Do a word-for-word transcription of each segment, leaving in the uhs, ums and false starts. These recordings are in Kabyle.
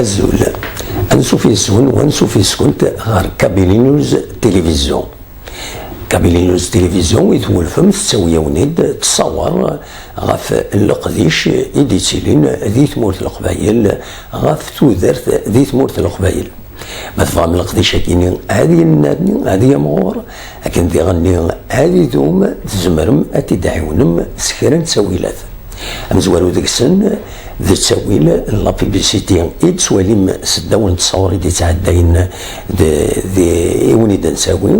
Azul. Ansuf yes-wen u ansuf yes-kent ɣer Kabylie News Télévision. Kabylie News Télévision i twulfem tettawi-yawen-id ttṣawer ɣef leqdic i d-ittilin di tmurt n Leqbayel, ɣef tudert di tmurt n Leqbayel. Ma tebɣam leqdic-agi-nni ad yennerni, ad yamɣur, akken diɣenni ad idum, tzemrem ad t-id-tɛiwnem s kra n ttawilat. Amezwaru deg-sen d ttawil n la publicité i d-ttwalim s ddaw n ttṣawar i d-ittɛeddayen d, d, i wen-id-nettawi,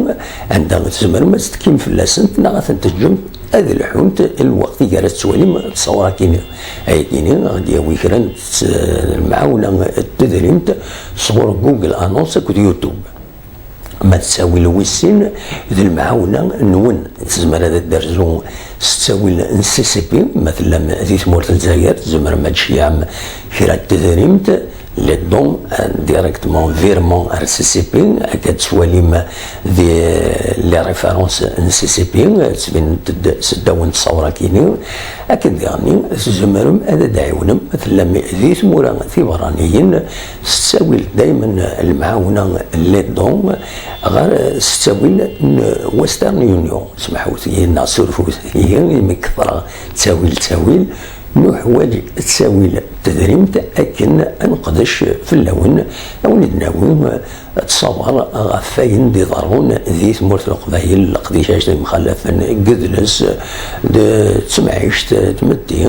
anda tzemrem ad tetkim fell-asent neɣ ad tent-teǧǧem ad lḥunt lweqt i ara tettwalim ttṣawar-agi-nni. Ayagi-nni ad d-yawi kra n tt-, lemɛawna n tedrimt sɣur Google Annonce akked YouTube. Ma d ttawil wis sin, d lemɛawna-nwen. Tezmer ad d-terzu s ttawil n C C P, ma tellam di tmurt n Lezzayer, tzemrem ad d-tceyyɛem kra n tedrimt, les dons, euh, directement, virement ar C C P, akka d-tettwalim di les références n C C P, ttbinent-d s ddaw n ttṣawra-kini. Akken diɣenni, tzemrem ad d-tɛiwnem ma tellam di tmura tiberraniyin, s ttawil daymen lemɛawna, les dons, ɣer s ttawil n Western Union. Semḥut-iyi neɣ surfut-iyi imi keṭreɣ ttawil ttawil. Nuḥwaǧ ttawil n tedrimt akken ad neqdec fell-awen, ad wen-id-nawi ttṣawar ɣef wayen d-iḍerrun di tmurt n Leqbayel, leqdicat d yemxalafen n yidles, d temɛict, d tmetti,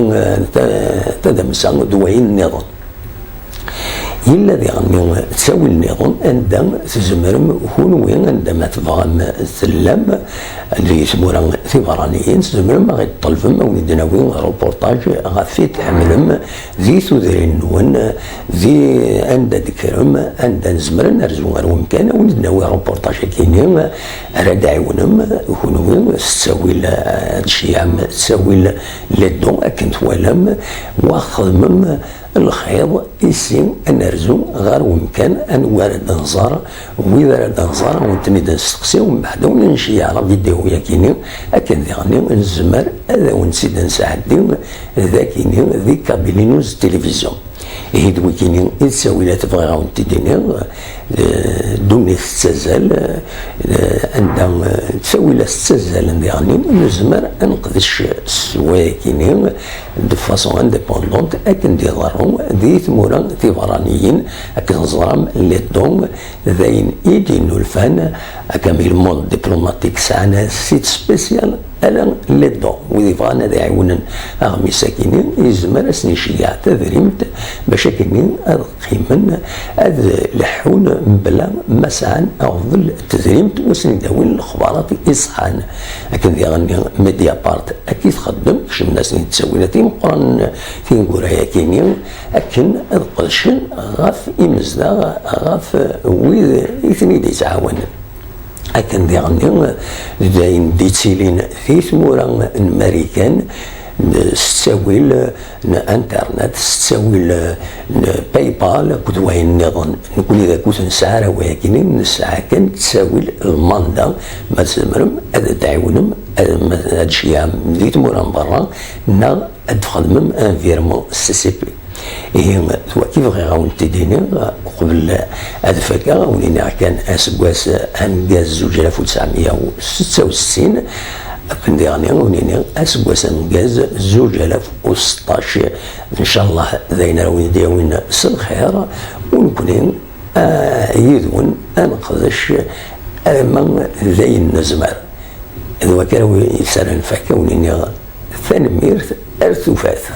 ta-, tadamsa d wayen nniḍen. Yella diɣenni ttawil nniḍen anda tzemrem kunwi, anda ma tebɣam tellam di tmura tiberraniyin, tzemrem ad ɣ-id-ṭelbem, ad wen-id-nawi reportage ɣef i tḥemmlem di tudrin-nwen, di anda d-tekkrem, anda nezmer ad nerzu ar wemkan, ad wen-id-nawi reportage-agi-nni, ara d-ɛiwnem kunwi s ttawil, ad d-tceyyɛem ttawil les dons akken twalam, wa xedmem lxiḍ, ici ad nerzu ɣer wemkan, anwa ara d-nẓer, wid ara d-nẓer, ad wen-ten-id nesteqsi, umbeɛd ad wen-nceyyeɛ la vidéo-yagi-nni, akken diɣenni nezmer ad awen-tt-id-nesɛeddi dagini di Kabylie News Télévision. Ihi d wigini i d ttawilat bɣiɣ ad wen-t-id-iniɣ, eh, ddunit tettazzal, eh, anda, eh, ttawilat ttazzalen diɣenni, nezmer ad neqdec s wayagi-nni, de façon indépendante, akken d-iḍerru di tmura tiberraniyin, akken teẓram les dons d ayen i d-yennulfan, akka mi le monde diplomatique sɛan site spécial ala les dons, wid yebɣan ad ɛiwnen aɣmis-agi-nni, yezmer ad sen-iceyyeɛ tadrimt bac akken ad qqimen ad leḥḥun mebla ma sɛan aɣbel n tedrimt u ad sen-id-awin lexbarat iṣeḥḥan. Akken diɣenni Mediapart akka i txeddem, kecmen-asen-id ttawilat imeqqranen tineggura-yagi-nni, akken ad qedcen ɣef imezdaɣ, ɣef wid i ten-id-yettɛawanen. Akken diɣenni d ayen d-ittilin di tmura n Marikan, s ttawil n internet, s ttawil n PayPal akked wayen nniḍen. Nekni d akud nesɛa ara wayagi-nni, nesɛa kan ttawil lmanda, ma tzemrem ad d-tɛiwnem, ad, ma ad d-tceyyɛem di tmura n berra, neɣ ad d-txedmem un virement C C P. Ihi, d wagi bɣiɣ ad wen-t-id-iniɣ, uqbel ad fakeɣ, ad wen-iniɣ kan aseggas ameggaz zuǧ alaf u tesɛemya u setta u settin, akken diɣenni ad wen-iniɣ aseggas ameggaz zuǧ alaf u seṭṭac. Ncallah d ayen ara wen-id-yawin s lxir, u nekni, ah, yid-wen ad neqdec arma d ayen nezmer. D wagi ara wen-, yessaren nfak, ad wen-iniɣ tanemmirt, ar tufat.